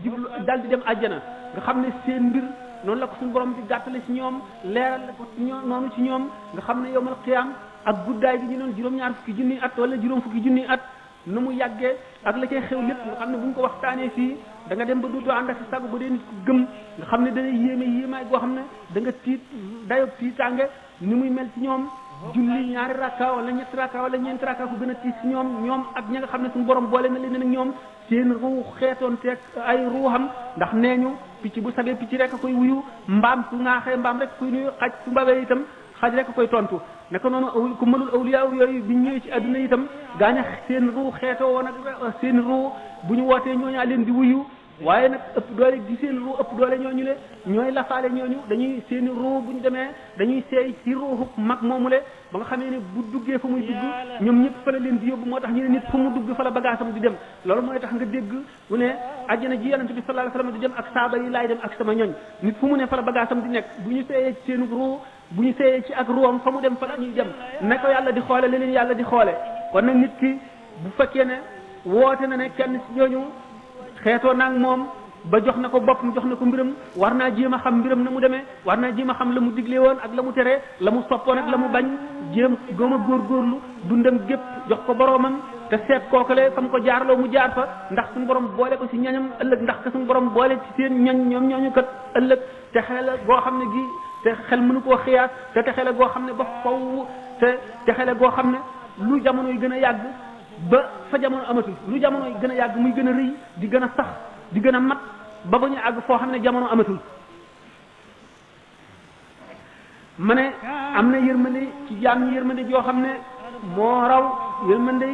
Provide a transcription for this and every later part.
jublu daal di dem àjjana nga xam ne seen mbir noonu la ko suñu borom di gàttale ci ñoom leeral la ko noonu ci ñoom nga xam ne yowmal qiyaam ak guddaay bi ñu noon juróom-ñaar fukki junni at wala juróom fukki junni at nu mu yàggee ak la cay xew lépp nga xam ne bu ñu ko waxtaanee fii da nga dem ba duutoo ànd ak sago ba dee nit ku gëm nga xam ne dana yéeme yéemaay goo xam ne da nga tiit dayob tiitaange ni muy mel ci ñoom julli ñaari rakka wala ñetti rakka wala ñeenti rakka ku gën a tiit ci ñoom ak ña nga xam ne suñu borom boole na leen nag ñoom seen ruu xeetoon teeg ay ruuxam ndax nee ñu picc bu sabee picc rek a koy wuyu mbaam su ŋaaxee mbaam rek kuy nuyu xaj su mbabee itam xaj rek a koy tontu naka noonu ku mënul awliya yooyu biñ ñëwee ci adduna itam gaañ seen ruu xeetoo woon ak seen ruu bu ñu wootee ñooñaa leen di wuyu waaye nag ëpp doole di seen ruu ëpp doole ñooñu le ñooy lafaale ñooñu dañuy seen ruu bu ñu demee dañuy seey ci ruuxu mag moomule ba nga xamee ne bu duggee fa muy dugg ñoom ñëpp fa la leen di yóbbu moo tax ñu ne nit fu mu dugg fa la bagaasam di dem loolu mooy tax nga dégg mu ne àjjana ji yonent bi sallallahu alayhi wasallam di dem ak saaba yi laay dem ak sama ñoñ nit fu mu ne fa la bagaasam di nekk bu ñu seeyee ci seen ruu bu ñu seeyee ci ak ruwam fa mu dem fa la ñuy dem ne ko yàlla di xoole leneen yàlla di xoole kon nag nit ki bu fekkee ne woote na ne kenn ci ñooñu xeetoo naag moom ba jox na ko boppam jox na ko mbiram war naa jéem a xam mbiram na mu demee war naa jéem a xam la mu digle woon ak la mu tere la mu soppoon ak la mu bañ jéem gëm a góorgóorlu dundam gépp jox ko boroomam te seet kookale fa mu ko jaarloo mu jaar fa ndax suñu borom boole ko ci ñañam ëllëg ndax ka suñu borom boole ci seen ñoñ ñoom ñooñu kat ëllëg te xel goo xam ne gi te xel mënu koo xiyaas te texe la goo xam ne ba faw te texe la goo xam ne lu jamono yi gën a yàgg ba fa jamono amatul lu jamono yi gën a yàgg muy gën a rëy di gën a sax di gën a mat ba ba ñu àgg foo xam ne jamono amatul ma ne am na yërmande ci jaam ñi yërmande joo xam ne moo raw yërmande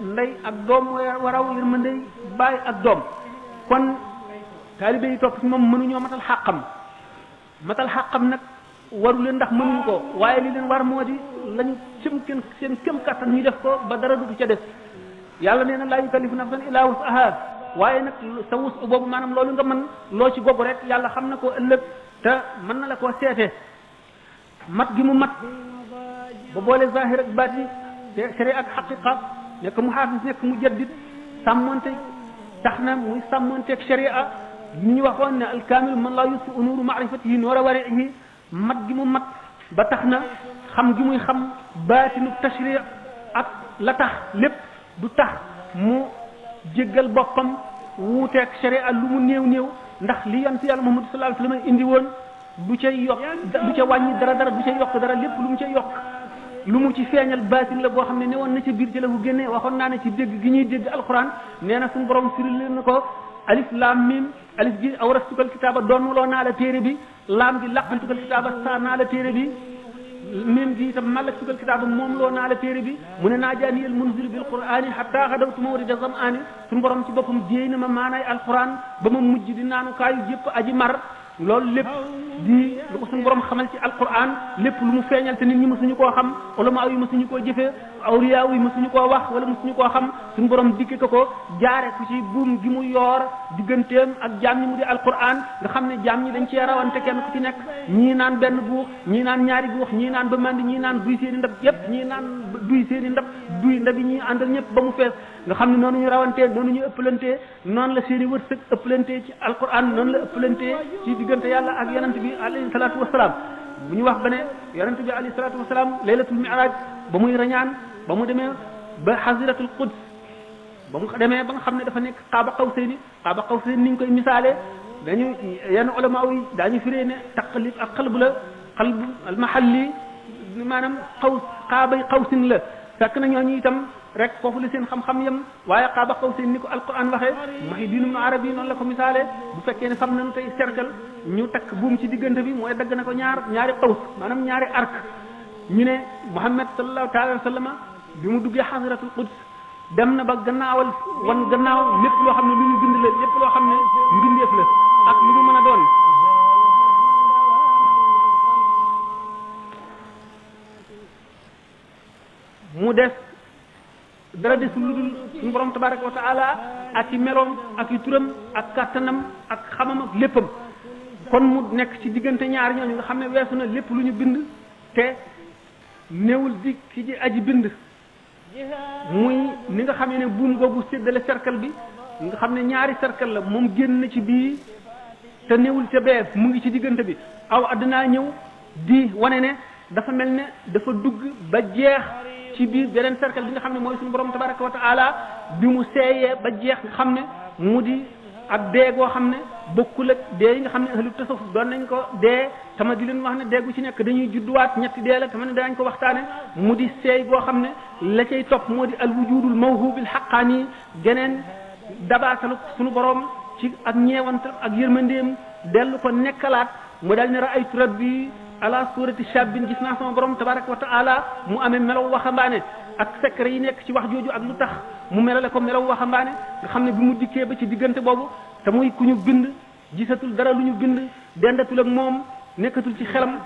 ndey ak doom moo raw yërmande baay ak doom kon taalibe yi topp ci moom mënuñoo matal xàqam nag waru leen ndax mënuñu ko waaye li leen war moo di lañu seen këm kattan ñu def ko ba dara du ca def yàlla nee na laa yukallifu nafsan illaa wus'ahaa waaye nag sa wus boobu maanaam loolu nga mën loo ci gobu rek yàlla xam na ko ëllëg te mën na la koo seete mat gi mu mat ba boole zahir ak baati te sere ak xaqiqa nekk mu xaafis nekk mu jaddit sàmmonte tax na muy sàmmonteeg sharia ni ñu waxoon ne alkaamil man laa yusu unuuru maarifatihi noora warihi mat gi mu mat ba tax na xam gi muy xam baatinu tashri ak la tax lépp du tax mu jéggal boppam wuuteeg sharia lu mu néew néew ndax li yonent yàlla Muhammad sallallahu alayhi wasallam indi woon du ca yokk du ca wàññi dara du ca yokk dara lépp lu mu ca yokk lu mu ci feeñal baatin la boo xam ne ne woon na ca biir ci la ko génnee waxoon naa ne ci dégg gi ñuy dégg alquran nee na suñu borom firi leen na ko alif laam mim alif gi awrastukal kitaaba doonuloo naa la téere bi laam gi laqantukal kitaaba saa naa la téere bi mim gi itam malaktukal kitaaba moom loo naa la téere bi mu ne naajaaniyal munzir bil qur'ani hatta xadawtu mawrida zam'ani suñu borom ci boppam jéey na ma maanaay alquran ba ma mujj di naanukaayu yëpp aji mar loolu lépp di lu ko suñu borom xamal ci alquran lépp lu mu feeñal te nit ñi mësuñu koo xam ulama yi mësuñu koo jëfee awliya yi mësuñu koo wax wala mësuñu koo xam suñu borom dikke ko jaare ku ci buum gi mu yoor digganteem ak jaam ñi mu di alquran nga xam ne jaam ñi dañ cee rawante kenn ku ci nekk ñii naan benn guux ñii naan ñaari guux ñii naan ba mandi ñii naan duy seeni ndab yépp ñii naan duy seeni ndab duy ndab yi ñii àndal ñëpp ba mu fees nga xam ne noonu ñu rawantee noonu ñu ëppalantee noonu la seeni wërsëg ëppalantee ci alquran noonu la ëppalantee ci diggante yàlla ak yonent bi alayhi salaatu wasalaam bu ñu wax ba ne yonent bi alayhi salaatu wasalaam laylatul mi'raj ba muy rañaan ba mu demee ba xasiratul quds ba mu demee ba nga xam ne dafa nekk qaaba qawsayni ni ñu koy misaalee dañu yenn ulama yi daañu firee ne taqlib ak qalbu la qalbu al mahalli maanaam qaabay qawsin la fekk na ñooñu itam rek foofu la seen xam-xam yam waaye qaaba qawsin ni ko alquran waxee Muhyiddin Ibn Arabi noonu la ko misaalee bu fekkee ne fam nañu tey cercle ñu takk buum ci diggante bi mooy dagg na ko ñaari qaws maanaam ñaari arc ñu ne Muhammad sallallahu taala wa sallama bi mu duggee xasiratul quds dem na ba gannaawal wan gannaaw lépp loo xam ne lu ñu bind la lépp loo xam ne mbindeef la ak lu mu mën a doon mu des dara desul lu dul suñu borom tabaraka wa taala ak i meloom ak i turam ak kàttanam ak xamam ak léppam kon mu nekk ci diggante ñaar ñooñu nga xam ne weesu na lépp lu ñu bind te néewul di ki ci aji bind muy ni nga xamee ne buum googu séddale cercle bi nga xam ne ñaari cercle la moom génn na ci bii te newul ca bee mu ngi ci diggante bi aw addinaa ñëw di wane ne dafa mel ne dafa dugg ba jeex ci biir beneen cercle bi nga xam ne mooy suñu borom tabaraka wa taala bi mu seeyee ba jeex nga xam ne mu di ak dee goo xam ne bokkul ak dee yi nga xam ne ahlu tasawuf doon nañ ko dee tama di leen wax ne dee gu ci nekk dañuy judduwaat ñetti dee la tama ne daañ ko waxtaane mu di seey goo xam ne la cay topp moo di al wujudul mawhubil haqqani geneen dabaatalu suñu borom ci ak ñeewantal ak yërmandeem dellu ko nekkalaat mu daal ne ra'aytu rabbi ala surati shabbin gis naa sama borom tabaraka wa taala mu amee melaw waxambaane ak secret yi nekk ci wax jooju ak lu tax mu melale ko melaw waxambaane nga xam ne bi mu dikkee ba ci diggante boobu te muy ku ñu bind gisatul dara lu ñu bind dendatul ak moom nekkatul ci xelam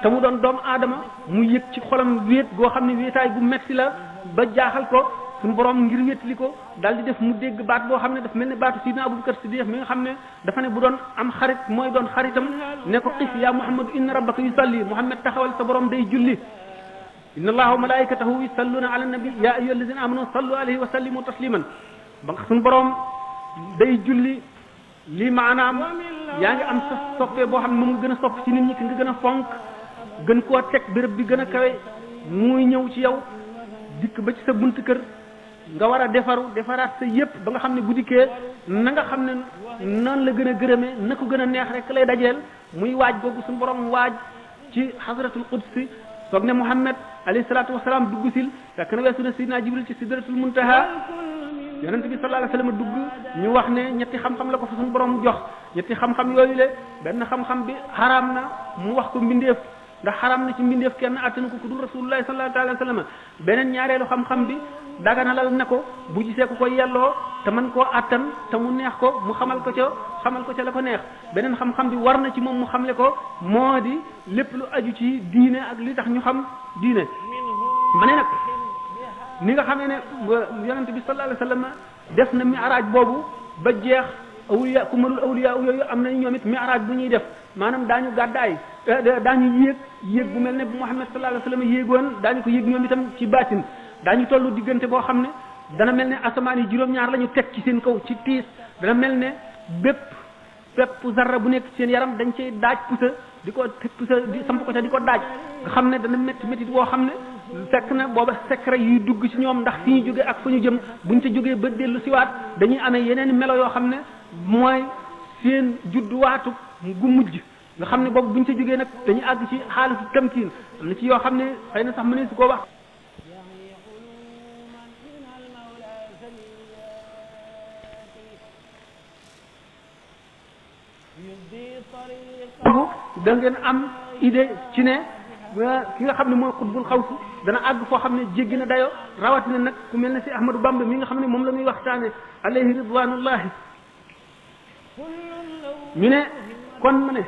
te mu doon doomu aadama mu yëg ci xolam wéet goo xam ne wéetaay bu metti la ba jaaxal ko suñu borom ngir wétali ko daal di def mu dégg baat boo xam ne daf mel ne baatu sidina Abubakar Siddiq mi nga xam ne dafa ne bu doon am xarit mooy doon xaritam ne ko xif yaa Muhammad inna rabbaka yusalli Muhammad taxawal sa borom day julli inna allaha wa malaikatahu yusalluna ala nabi ya ayyuha alladhina amanu sallu alayhi wa sallimu tasliman ba nga suñu borom day julli lii maanaam yaa ngi am sa soppee boo xam ne moom nga gën a sopp ci nit ñi ki nga gën a fonk gën koo teg béréb bi gën a kawe muy ñëw ci yow dikk ba ci sa bunt kër nga war a defaraat sa yépp ba nga xam ne bu dikkee na nga xam ne noonu la gën a gërëmee na ko gën a neex rek lay dajeel muy waaj googu suñu borom waaj ci hadratul qudsi soog ne Muhammad alayhi salaatu wasalaam dugg sil fekk na weesu na sidina Jibril ci sidratul muntaha yonent bi sallallahu alayhi wasallam dugg ñu wax ne ñetti xam-xam la ko fa suñu borom jox ñetti xam-xam yooyu le benn xam-xam bi xaraam na mu wax ko mbindeef ndax xaraam na ci mbindeef kenn attanu ko ku dul rasulullahi sallallahu alayhi wasallam beneen ñaareelu xam-xam bi daganalal ne ko bu gisee ku ko yelloo te mën koo attan te mu neex ko mu xamal ko ca la ko neex beneen xam-xam bi war na ci moom mu xamle ko moo di lépp lu aju ci diine ak li tax ñu xam diine ma ne nag ni nga xamee ne yonent bi sallallahu alayhi wasallam def na mi'raaj boobu ba jeex awliya ku mënul awliya yooyu am nañu ñoom it mi'raaj bu ñuy def maanaam daañu gàddaay daañu yéeg bu mel ne bu Muhammad sallallahu alayhi wasallam yéegoon daañu ko yéeg ñoom itam ci baatin daañu tollu diggante boo xam ne dana mel ne asamaan yi juróom-ñaar la ñu teg ci seen kaw ci tiis dana mel ne bépp zarra bu nekk ci seen yaram dañ cay daaj pusa di ko pusa di samp ko ca di ko daaj nga xam ne dana métti boo xam ne fekk na booba secret yuy dugg ci ñoom ndax fi ñu jógee ak fa ñu jëm buñ ca jógee ba dellu siwaat dañuy amee yeneen melo yoo xam ne mooy seen judduwaatu gu mujj nga xam ne boobu buñ ca jógee nag dañuy àgg ci xaalisu tamkiin am na ci yoo xam ne xëy na sax mënee su ko wax da ngeen am idée ci ne ki nga xam ne mooy xutbul xawsu dana àgg foo xam ne jéggi na dayo rawatina nag ku mel ne si Ahmadou Bamba mi nga xam ne moom la muy waxtaane alayhi ridwanullahi ñu ne kon ma ne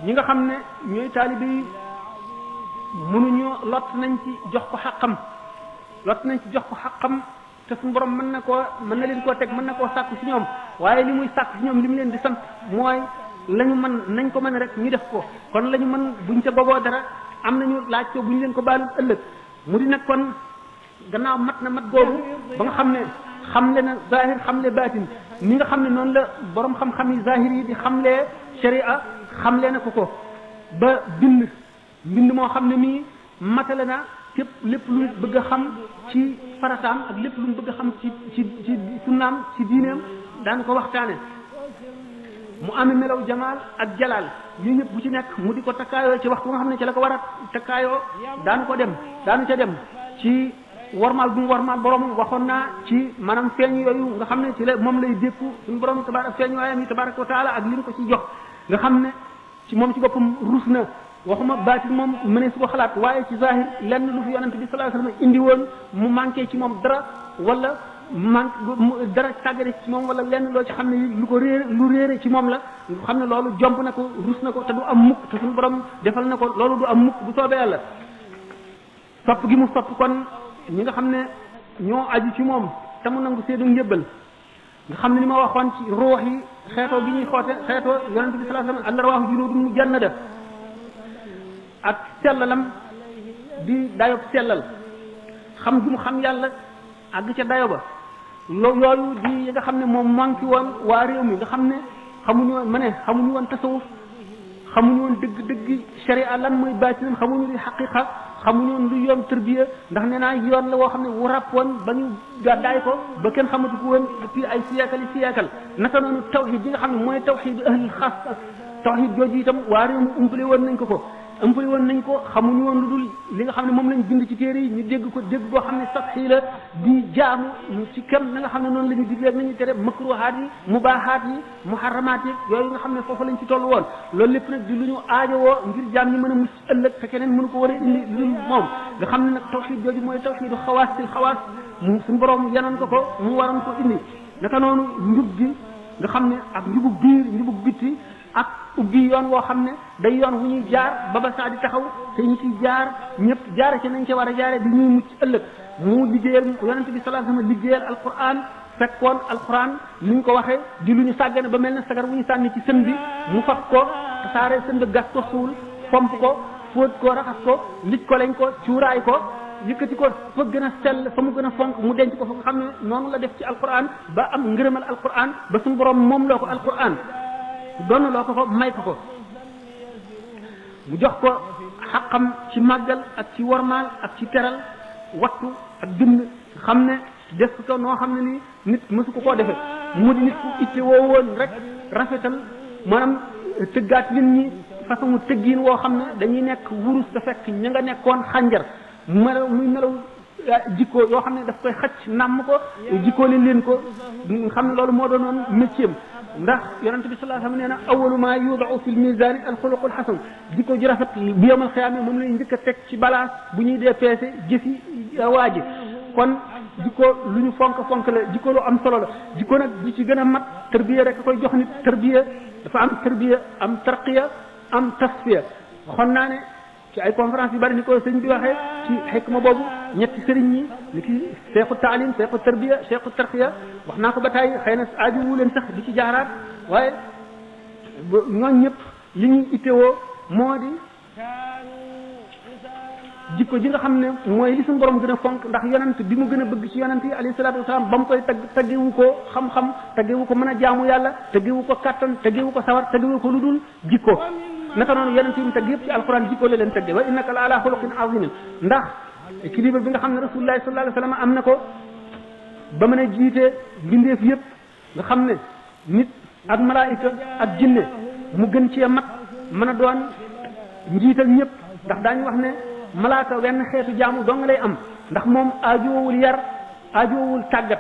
ñi nga xam ne ñooy taalibe yi mënuñoo lott nañ ci jox ko xaqam te suñu borom mën na leen koo teg mën na koo sàkku ci ñoom waaye li muy sàkku ci ñoom li mu leen di sant mooy lañu mën nañ ko mën rek ñu def ko kon lañu mën buñ ca bogoo dara am nañu laaj ko buñ leen ko baalul ëllëg mu di nag kon gannaaw mat na mat googu ba nga xam ne xamle na zahir xamle baatin ni nga xam ne noonu la borom xam-xam yi zahir yi di xamlee sharia xamle na ko ba mbind moo xam ne mii matale na képp lépp lu bëgg a xam ci farataam ak lépp lu bëgg a xam ci sunnaam ci diineem daan ko waxtaane mu amee melaw jamaal ak jalaal yooyu yëpp bu ci nekk mu di ko takkaayoo ci waxtu nga xam ne ci la ko war a takkaayoo daanu ca dem ci warmaal bu mu warmaal borom waxoon naa ci maanaam feeñ yooyu nga xam ne ci la moom lay dékku suñu borom tabarak feeñ waayam yi tabaraka wa taala ak li mu ko ci jox nga xam ne ci moom ci boppam rus na waxuma baatin moom mënee su ko xalaat waaye ci zahir lenn lu fi yonent bi sallallahu alayhi wasallam indi woon mu manqué ci moom dara wala dara tàggale ci moom wala lenn loo ci xam ne lu réere ci moom la xam ne loolu jomb na ko rus na ko te du am mukk te suñu borom defal na ko loolu du am mukk bu soobee yàlla sopp gi mu sopp kon ñi nga xam ne ñoo aju ci moom te mu nangu seedu njëbbal nga xam ne ni ma waxoon ci ruux yi xeetoo gi ñuy xeetoo yonent bi sallallahu alayhi wasallam al-arwaahu junuudun mujannada ak sellalam di dayob sellal xam gi mu xam yàlla àgg ca dayo ba yooyu di yi nga xam ne moom manqué woon waa réew mi nga xam ne xamuñu woon xamuñu woon tasawuf xamuñu woon dëgg sharia lan mooy baatinam xamuñu li xaqiqa xamuñu woon lu yoon tërbiya ndax nee naa yoon la woo xam ne wu ràpp woon ba ñu gàddaay ko ba kenn xamatu ko woon depuis ay siècle naka noonu tawxid yi nga xam ne mooy tawxid ahlul xaas tawxid jooju itam waa réew mi umpale woon nañ ko xamuñu woon lu dul li nga xam ne moom lañ bind ci téere yi ñu dégg boo xam ne sax xii la di jaamu ci kem na nga xam ne noonu la ñu diglee nañu tere makruhaat yi mubaahaat yi muharramaat yi yooyu nga xam ne foofu lañ ci toll woon loolu lépp nag di lu ñu aajowoo ngir jaam ñi mën a mucc ëllëg te keneen mënu ko war a indi lu dul moom nga xam ne nag tawxid jooju mooy tawxidu xawaasil xawaas suñu borom yanoon ko mu waroon ko indi naka noonu njub gi nga xam ne ak njubug biir njubug bitti ak ubbi yoon woo xam ne day yoon wu ñuy jaar ba saa di taxaw te ñu ci jaar ñëpp jaare ci nañ ca war a jaare di ñuy mucc ëllëg mu liggéeyal yonent bi sallallahu alayhi wasallam liggéeyal alquran fekkoon alquran ni ñu ko waxee di lu ñu sàggane ba mel ne sagar wu ñu sànni ci sën bi mu fab ko tasaare sën bi gas ko suul fomp ko fóot ko raxas ko lij ko lañ ko cuuraay ko yëkkati ko fa gën a sell fa mu gën a fonk mu denc ko fa nga xam ne noonu la def ci alquran ba am ngërëmal alquran ba suñu borom moom loo ko alquran doon loo ko may ko mu jox ko xaqam ci màggal ak ci wormaal ak ci teral wattu ak bind xam ne def ko noo xam ne nii nit mësu ko koo defee mu di nit ku itte woo woon rek rafetal maanaam tëggaat nit ñi façon tëggiin woo xam ne dañuy nekk wurus da fekk ña nga nekkoon xànjar muy melaw jikko yoo xam ne daf koy xacc nàmm ko jikkoo leen ko xam ne loolu moo doonoon métier ndax yonente bi sallallahu alayhi wasallam nee na awwalu ma yudau fi lmisani alxuluqul xasan jikko ji rafet bu yawmal xiyaama moom lay njëkk a teg ci balance bu ñuy dee peese jëfi waaji kon jikko lu ñu fonk la jikko lu am solo la jikko nag bi ci gën a mat tarbiya rek koy jox nit tarbiya dafa am tarbiya am tarqiya am tasfiya waxoon naa ne ci ay conférence yu bari ni ko sëñ bi waxee ci xikma boobu ñetti sëriñ ñi ni ki seexu taalim seexu tarbiya seexu tarqiya wax naa ko ba tey xëy na aaju wu leen sax di ci jaaraat waaye ñooñ ñëpp li ñuy ittewoo moo di jikko ji nga xam ne mooy li suñu borom gën a fonk ndax yonent bi mu gën a bëgg ci yonent yi alayhi salaatu wasalaam ba mu koy taggewu ko xam-xam taggewu ko mën a jaamu yàlla taggewu ko kattan taggewu ko sawar taggewu ko lu dul jikko naka noonu yonent yi mu tagg yëpp ci alquran jikko la leen tagge wa innaka la ala xuluqin azimin ndax équilibre bi nga xam ne rasulullah sallallahu alayhi wasallam am na ko ba mën a jiite bindeef yëpp nga xam ne nit ak malaayika ak jinne mu gën cee mat mën a doon njiital ñëpp ndax daañu wax ne malaaka wenn xeetu jaamu dong lay am ndax moom aajoowul yar aajoowul tàggat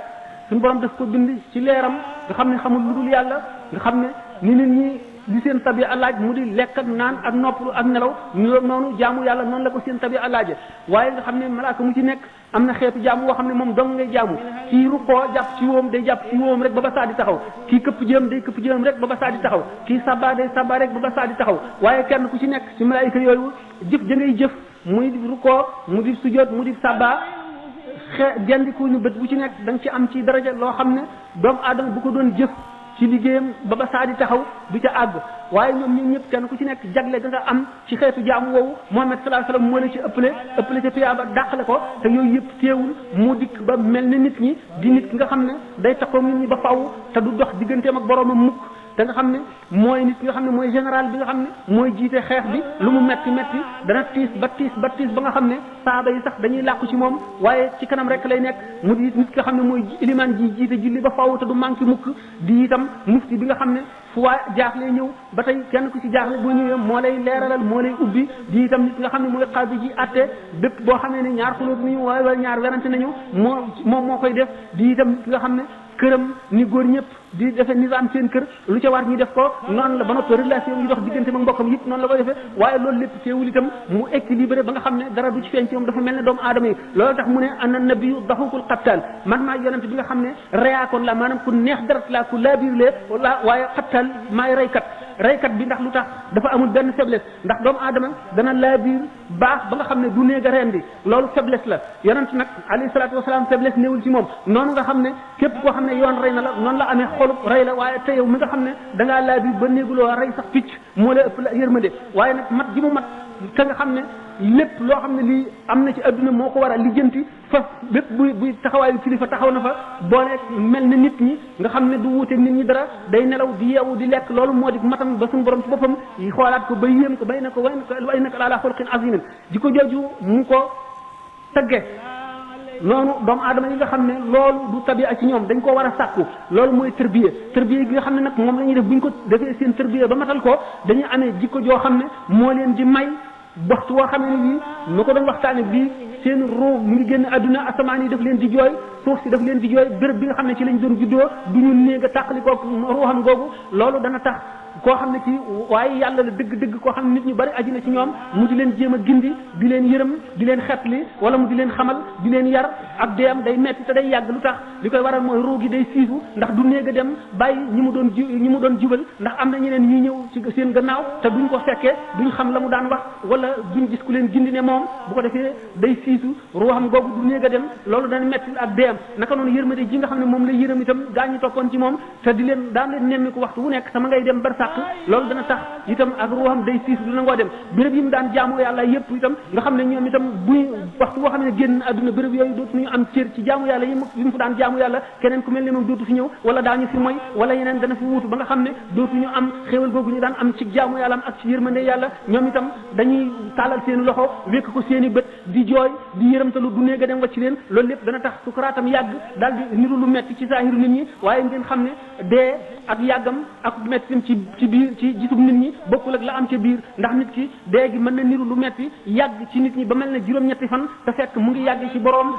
suñu borom daf ko bind ci leeram nga xam ne xamul lu dul yàlla nga xam ne ni nit ñi li seen tabi alaaj mu di lekk ak naan ak noppalu ak nelaw noonu jaamu yàlla noonu la ko seen tabi alaaje waaye nga xam ne malaaka mu ci nekk am na xeetu jaamu woo xam ne moom dong ngay jaamu kii rukkoo jàpp ci wóom day jàpp ci wóom rek ba ba saa di taxaw kii këpp jëm day këpp jëm rek ba ba saa di taxaw kii sabba day sabba rek ba ba saa di taxaw waaye kenn ku ci nekk ci malaayika yooyu jëf ja ngay jëf muy rukkoo mu di sujjóot mu di sabba gendiku ñu bët bu ci nekk da nga ci am ci daraja loo xam ne doomu aadama bu ko doon jëf ci liggéeyam ba ba saa di taxaw du ca àgg waaye ñoom ñun ñëpp kenn ku ci nekk jagle da nga am ci xeetu jaamu woowu Muhammad sallallahu alayhi wasallam moo la ci ëppale ca tuyaaba dàqale ko te yooyu yëpp teewul mu dikk ba mel ne nit ñi di nit ki nga xam ne day taxaw nit ñi ba faw te du dox digganteem ak boroomam mukk te nga xam ne mooy nit nga xam ne mooy général bi nga xam ne mooy jiite xeex bi lu mu metti dana tiis ba nga xam ne saaba yi sax dañuy làqu ci moom waaye ci kanam rek lay nekk mu di nit nga xam ne mooy ilimaan ji jiite julli ba faw te du manqué mukk di itam mufti bi nga xam ne fu waa jaaxle ñëw ba tey kenn ku ci jaaxle boo ñëwee moo lay leeralal moo lay ubbi di itam nit nga xam ne mooy xaadi ji atte bépp boo xamee ne ñaar xulóot nañu wala ñaar werante nañu moo koy def di itam nit nga xam ne këram ni góor ñëpp di defee nizaam seen kër lu ca war ñu def ko noonu la ba noppi relation yi dox diggante ak mbokkam yëpp noonu la koy defee waaye loolu lépp teewul itam mu équilibré ba nga xam ne dara du ci feeñ ci moom dafa mel ne doomu aadama yi loolu tax mu ne ana nabiyu daxukul xattal man maa yonent bi nga xam ne reyaakoon la maanaam ku neex deret la ku laabirlee wala waaye xattal maay reykat bi ndax lu tax dafa amul benn faiblesse ndax doomu aadama dana laabir baax ba nga xam ne du néeg a rendi loolu faiblesse la yonent nag alayhi salaatu wasalaam faiblesse néewul ci moom noonu nga xam ne képp koo xam ne yoon rey na la noonu la amee xolub rey la waaye te yow mi nga xam ne dangaa laabir ba néeguloo rey sax picc moo la ëpp la yërmande waaye nag mat gi mu mat te nga xam ne lépp loo xam ne lii am na ci adduna moo ko war a lijjanti fa bépp buy taxawaayu kilifa taxaw na fa boole mel ne nit ñi nga xam ne du wuuteeg nit ñi dara day nelaw di yeewu di lekk loolu moo di matam ba suñu borom ci boppam yi xoolaat ko ba yéem ko bay na ko way na ko ala xulqin azimin di ko jooju mu ko tagge noonu doomu aadama yi nga xam ne loolu du tabia ci ñoom dañ ko war a sàkku loolu mooy tërbiya tërbiya gi nga xam ne nag moom la ñuy def bu ñu ko defee seen tërbiya ba matal ko dañuy amee jikko joo xam ne moo leen di may waxtu woo xam ne bii nu ko doon waxtaane bii seen ruu mu ngi génn adduna asamaan yi daf leen di jooy suuf si daf leen di jooy béréb bi nga xam ne ci lañ doon juddoo du ñu néeg a tàqali koo ruuxam googu loolu dana tax koo xam ne ci waaye yàlla la dëgg-dëgg koo xam ne nit ñu bari aji na ci ñoom mu di leen jéem a gindi di leen yërëm di leen xetli wala mu di leen xamal di leen yar ak deem day metti te day yàgg lu tax li koy waral mooy ruu gi day siisu ndax du néeg a dem bàyyi ñi mu doon jubal ndax am na ñeneen ñuy ñëw ci seen gannaaw te duñ ko fekkee duñ xam la mu daan wax wala duñ gis ku leen gindi ne moom bu ko defee day siisu ruuxam googu du néeg a dem loolu dana metti ak deem naka noonu yërmande ji nga xam ne moom lay yërëm itam gaa ñi toppoon ci moom te di leen daan leen nemmi ko waxtu wu nekk sama ngay dem bar sàq loolu dana tax itam ak ruuxam day siis du nangoo dem béréb yi mu daan jaamu yàlla yëpp itam nga xam ne ñoom itam buy waxtu boo xam ne génn àdduna béréb yooyu dootu ñu am cër ci jaamu yàlla yi mu fa daan jaamu yàlla keneen ku mel ne moom dootu fi ñëw wala daañu fi moy wala yeneen dana fi wuutu ba nga xam ne dootu ñu am xéewal googu ñu daan am ci jaamu yàlla am ak ci yërmande yàlla ñoom itam dañuy taalal seen loxo wékk ko seen i bët di jooy di yërëmtalu du néega dem wacc leen loolu lépp dana tax sukaraatam yàgg daal di niru lu metti ci saahiru nit ñi waaye ngeen xam ne dee ak yàggam ak mettim ci biir ci gisub nit ñi bokkul ak la am ca biir ndax nit ki dee gi mën na niru lu metti yàgg ci nit ñi ba mel ne juróom-ñetti fan te fekk mu ngi yàgg ci borom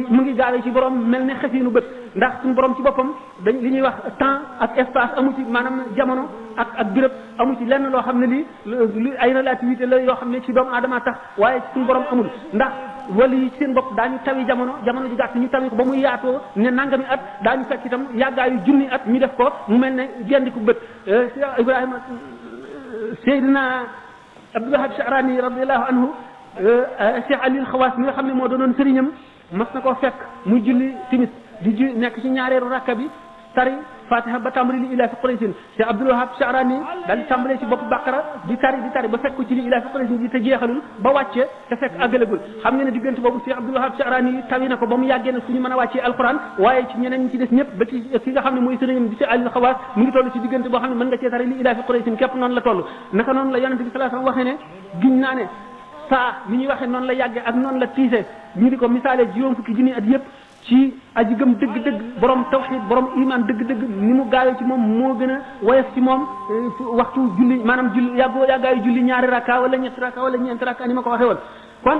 mu ngi gaawee ci borom mel ne xefiinu bët ndax suñu borom ci boppam dañ li ñuy wax temps ak espace amu ci maanaam jamono ak béréb amu ci lenn loo xam ne li ay relativité la yoo xam ne ci doomu aadama tax waaye ci suñu borom amul ndax wala yi seen bopp daañu tawi jamono ji gàtt ñu tawi ko ba muy yaatoo ne nangami at daañu fekk itam yàggaayu junni at ñu def ko mu mel ne gendiku bët Ibrahima Seydina Abdul Wahab Sha'rani radiyallahu anhu Cheikh Ali al-Khawas mi nga xam ne moo doonoon sëriñam mas na koo fekk muy julli timis di nekk ci ñaareelu rakka bi tari fatiha ba tàmbali li ilaa fi Quraysin Cheikh Abdul Wahab Sha'rani daal di tàmbalee ci bopp Baqara di tari ba fekk ko ci li ilaa fi Quraysin di te jeexalul ba wàcce te fekk àggalagul xam nga ne diggante boobu Cheikh Abdul Wahab Sha'rani tawi na ko ba mu yàggee na suñu mën a wàccee alquran waaye ci ñeneen ñi ci des ñëpp ba ci ki nga xam ne mooy sëriñam di Cheikh Ali al-Khawas mu ngi toll ci diggante boo xam ne mën nga cee tari li ilaa fi Quraysin képp noonu la toll naka noonu la yonente bi sallallahu alayhi wasallam waxee ne giñ naa ne saa ni ñuy waxee noonu la yàggee ak noonu la tiise ñu di ko misaale juróom fukki junni at yëpp ci aji gëm dëgg-dëgg borom tawxid borom iman dëgg-dëgg ni mu gaawee ci moom moo gën a woyof ci moom waxtu julli maanaam julli yàggaayu julli ñaari rakka wala ñetti rakka wala ñeenti rakka ni ma ko waxee woon kon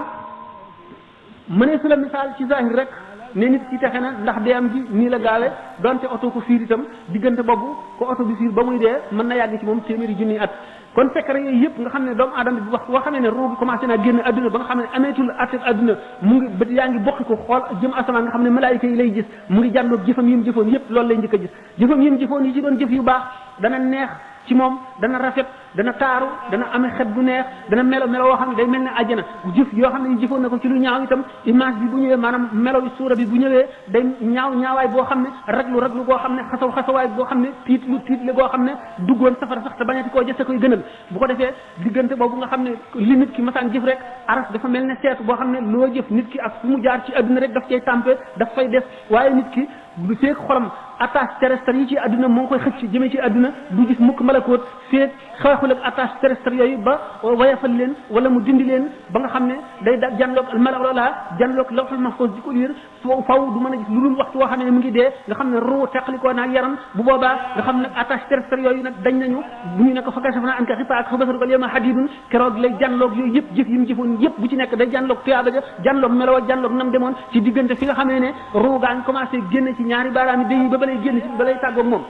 mënee su la misaal ci zahir rek ne nit ki texe na ndax dee am gi nii la gaawee donte oto ko fiir itam diggante boobu ko oto bi fiir ba muy dee mën na yàgg ci moom téeméeri junni at kon secret yooyu yëpp nga xam ne doomu aadama bi wax boo xamee ne ruu gi commencé naa génn adduna ba nga xam ne ameetul atte adduna mu ngi bët yaa ngi bokki ko xool jëm asamaan nga xam ne malaayika yi lay gis mu ngi jàndoog jëfam yi mu jëfoon yëpp loolu lay njëkk a gis jëfam yi mu jëfoon yi ci doon jëf yu baax dana neex ci moom dana rafet dana taaru dana amee xet bu neex dana melo woo xam ne day mel ne àjjana jëf yoo xam ne jëfoon na ko ci lu ñaaw itam image bi bu ñëwee maanaam melo bi suura bi bu ñëwee day ñaawaay boo xam ne raglu boo xam ne xasawaay boo xam ne tiitle boo xam ne duggoon safara sax te bañati koo jëse koy gënal bu ko defee diggante boobu nga xam ne li nit ki masaan jëf rek aras dafa mel ne seetu boo xam ne loo jëf nit ki ak fu mu jaar ci adduna rek daf cay tàmpe daf fay def waaye nit ki bu feek xolam attache terrestre yi ci adduna moo koy xëcc jëmee ci adduna du gis mukk malakoot feek xeexul ak attache terrestre yooyu ba wayafal leen wala mu dindi leen ba nga xam ne day da janloog malala janloog lawhul mahfuz di ko liir faw du mën a gis lu dul waxtu woo xam ne mu ngi dee nga xam ne ruu teqalikoo naag yaram bu boobaa nga xam ne attache terrestre yooyu nag dañ nañu bu ñu nekk fa kashafna anka xifaak fa basaruka al-yawma hadidun keroog lay janloog yooyu yëpp jëf yi mu jëfoon yëpp bu ci nekk day janloog tuyaaba ja janloog meloo janloog nam demoon ci diggante fi nga xamee ne ruu gaa ngi commencé génn ci ñaari baaraam yi day ba balay génn ci balay tàggoog moom